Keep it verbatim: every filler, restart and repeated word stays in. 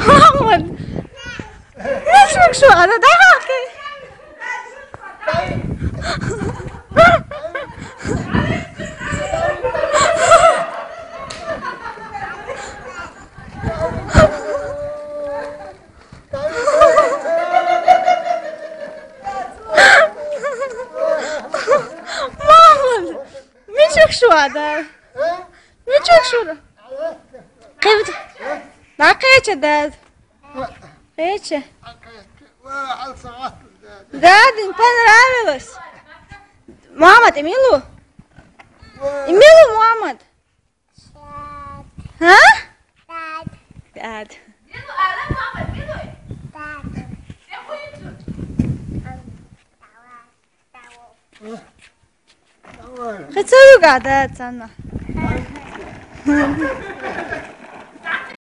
Мамад, мичик шуда, дагахъи. Мамад, мичик шуда? Мичик шуда? Къевд. Да, къеча, дад. Къеча. Дад, им понравилось. Мамад, имилу? Имилу, Мамад? А? Дад. Хъицаруга, дад, цана.